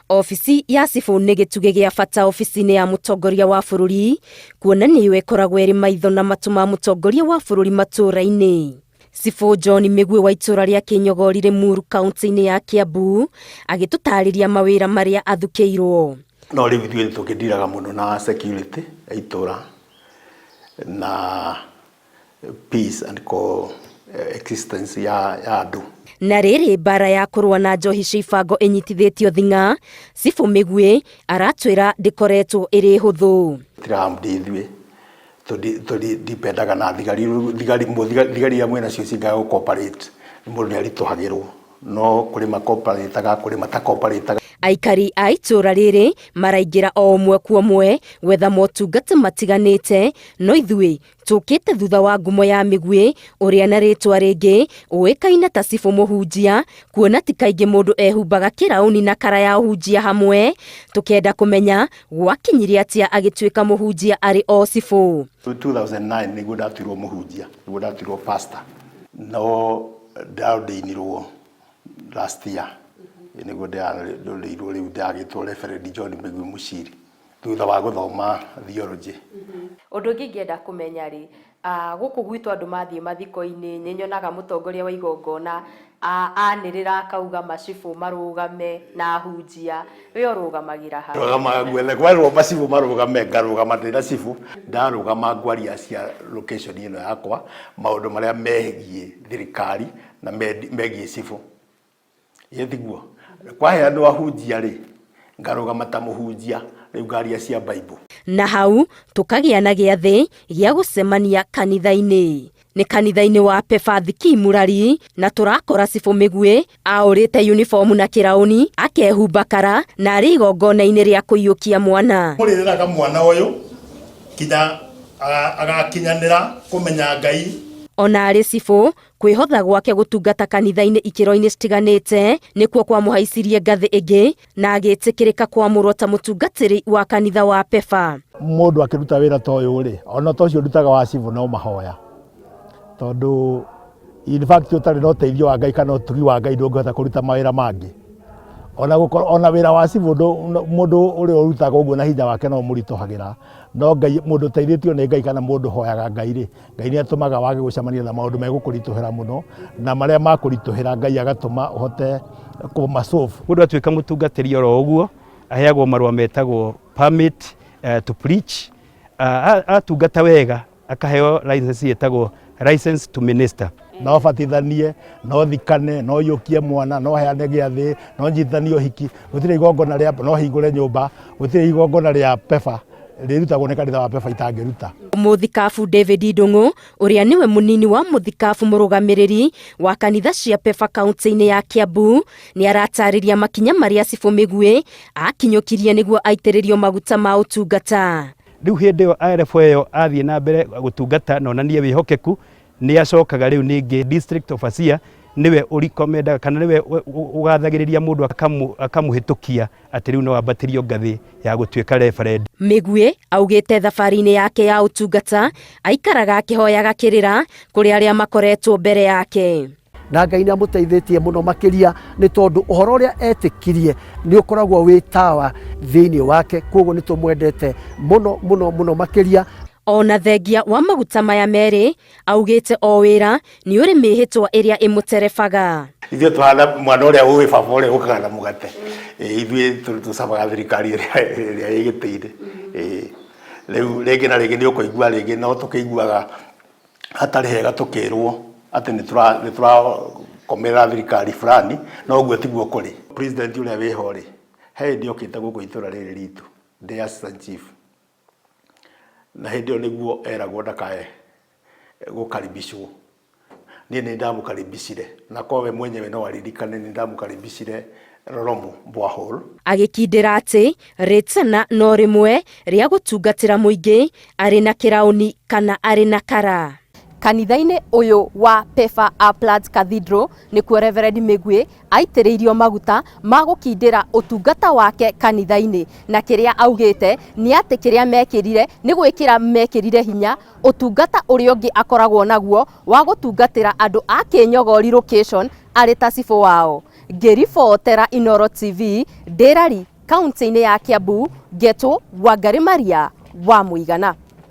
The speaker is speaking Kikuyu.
Obici ya cibũ nĩ gĩtugĩ gĩa bata obici-inĩ ya mũtongoria wa bũrũri, kuona nĩyo ĩkoragwo ĩrĩ maitho na matũ ma mũtongoria wa bũrũri matũũra-inĩ. Cibũ John Mĩguĩ wa itũũra rĩa Kĩnyogori Rĩmuru kaũntĩ-inĩ ya Kĩambu agĩtũtarĩria mawĩra marĩa athukĩirwo. No rĩu ithuĩ tũkĩndiraga mũno na security ya itũũra na peace and co-existence ya andũ. Na rĩrĩ mbara ya kũrũa na njohi cia ibango ĩnyitithĩtio thing'a, Cibũ Mĩguĩ aratwĩra ndĩkoretwo ĩrĩ hũthũ. Tirahamdi ithuĩ tũdipendaga na thigari, thigari thigari iria mwĩnacio cingaga gũ cooperate mũndũ nĩ aritũhagĩrwo no kũrĩ ma cooperate kũrĩ mata cooperate. Aikari a itũũra rĩrĩ maraingĩra o ũmwe kwa ũmwe gwetha motungata matiganĩte, no ithuĩ tũkĩte thutha wa ngumo ya Mĩguĩ ũrĩa na rĩtwa rĩngĩ ũĩkaine ta Cibũ Mũhunjia, kuona ti kaingĩ mũndũ ehumbaga kĩraũni na kara ya ũhunjia hamwe, tũkenda kũmenya gwakinyire atĩa agĩtuĩka mũhunjia arĩ o cibũ. 2009 nĩguo ndatuirwo mũhunjia, nĩguo ndatuirwo pastor, no ndaordainirwo last year, nĩguo ndĩraordainirwo rĩu ndĩragĩtwo Reverend John Mĩguĩ Mũciri thutha wa gũthoma theology. Ũndũ ũngĩ ingĩenda kũmenya rĩ, gũkũ gwitũ andũ mathiĩ mathiko-inĩ nĩ nyonaga mũtongoria wa igongona anĩrĩra akauga macibũ marũgame na ahunjia, we ũrũgamagĩra ha? Rũgamaga guothe, kwerwo macibũ marũgame ngarũgama ndĩna cibũ, ndarũgama ngwaria cia location ĩno yakwa, maũndũ marĩa megiĩ thirikari na megiĩ cibũ. Ĩ tiguo? Kwaheanwo ahunjia rĩ, ngarũgama ta mũhunjia, rĩu ngaria cia Bible. Na hau tũkagĩa na gĩathĩ gĩa gũcemania kanitha-inĩ. Nĩ kanitha-inĩ wa Pefa Thiki Murari na tũrakora Cibũ Mĩguĩ aũrĩte uniform na kĩraũni akehumba kara na arĩ igongona-inĩ rĩa kũiyũkia mwana. Mũrĩreraga mwana ũyũ kinya agakinyanĩra kũmenya Ngai. Ona arĩ cibũ, Kwĩhotha gwake gũtungata kanitha-inĩ ikĩro-inĩ citiganĩte nĩkuo kwamũhaicirie ngathĩ ĩngĩ na agĩtĩkĩrĩka kwamũrwo ta mũtungatĩri wa kanitha wa PEFA. Mũndũ akĩruta wĩra ta ũyũ rĩ, ona ta ũcio ndutaga wa civil no mahoya, tondũ in fact ũtarĩ na ũteithio wa Ngai kana ũtugi wa Ngai ndũngĩhota kũruta mawĩra mangĩ. Ona gũkorwo ona wĩra wa civil mũndũ ũrĩa ũrutaga ũguo na hinya wake no ũmũritũhagĩra, no Ngai mũndũ ũteithĩtio nĩ Ngai kana mũndũ ũhoyaga Ngai rĩ, Ngai nĩ atũmaga wage gũcemania na maũndũ megũkũritũhĩra mũno, na marĩa makũritũhĩra Ngai agatũma ũhote kũma solve. Mũndũ atuĩka mũtungatĩri oro ũguo, aheagwo marũa metagwo permit to preach. Atungata wega akaheo license ĩtagwo license to minister. No batithanie, no thikane, no iyũkie mwana, no heane gĩathĩ, no nyitithanie ũhiki, gũtirĩ igongona rĩa, no hingũre nyũmba, gũtirĩ igongona rĩa PEFA rĩrutagwo nĩ kanitha wa PEFA itangĩruta. Mũthikabu David Ndung'u ũrĩa nĩwe mũnini wa mũthikabu mũrũgamĩrĩri wa kanitha cia PEFA kaunti-inĩ ya Kiambu nĩ aratarĩria makinya marĩa Cibũ Mĩguĩ akinyũkirie nĩguo aitĩrĩrio maguta ma ũtungata. Rĩu hĩndĩ ĩyo RFO ĩyo athiĩ na mbere gũtungata na onanie wĩhokeku, nĩ acokaga rĩu ningĩ district overseer nĩwe ũrikomendaga kana nĩwe ũgathagĩrĩria mũndũ akamũhĩtũkia atĩ rĩu no ambatĩrio ngathĩ ya gũtuĩka reverend. Mĩguĩ augĩte thabarĩ-inĩ yake ya ũtungata aikaraga akĩhoyaga kĩrĩra kũrĩ arĩa makoretwo mbere yake. Na Ngai nĩ amũteithĩtie mũno makĩria nĩ tondũ ũhoro ũrĩa etĩkirie nĩ ũkoragwo wĩ tawa thĩinĩ wake, koguo nĩ tũmwendete mũno mũno mũno makĩria. Ona thengia wa maguta maya merĩ, augĩte o wĩra nĩ ũrĩ mĩhĩtwa ĩrĩa ĩmũterebaga. Ithuĩ tũhana mwana ũrĩa ũĩ baba ũrĩa ũkaga na mũgate. Ithuĩ tũcabaga thirikari ĩrĩa ĩ gĩtĩ-inĩ. Rĩu rĩngĩ na rĩngĩ nĩ ũkũigua rĩngĩ no tũkĩiguaga hatarĩ hega tũkĩrwo atĩ nĩ tũrakomerera thirikari fulani, no ũguo tiguo kũrĩ. President ũrĩa wĩho rĩ, he hĩndĩ okĩte gũkũ itũra rĩrĩ ritũ ndĩ assistant chief. Na hĩndĩ ĩyo nĩguo eragwo ndakae gũkaribicwo. Niĩ nĩ ndamũkaribicire na korwo we mwenyewe no aririkane nĩ ndamũkaribicire Roromo borehole. Agĩkindĩra atĩ rĩtana no rĩmwe rĩa gũtungatĩra mũingĩ arĩ na kĩraũni kana arĩ na kara. Kanitha-inĩ ũyũ wa Pefa Uplands Cathedral nĩkuo Reverend Mĩguĩ aitĩrĩirio maguta ma gũkindĩra ũtungata wake kanitha-inĩ, na kĩrĩa augĩte nĩ atĩ kĩrĩa mekĩrire nĩ gwĩkĩra mekĩrire hinya ũtungata ũrĩa ũngĩ akoragwo naguo wa gũtungatĩra andũ a Kĩnyogori location arĩ ta cibũ wao. Ngĩribotera Inooro TV, ndĩ Rari, Kaunti-inĩ ya Kiambu, ngetwo Wangarĩ Maria wa Mũigana.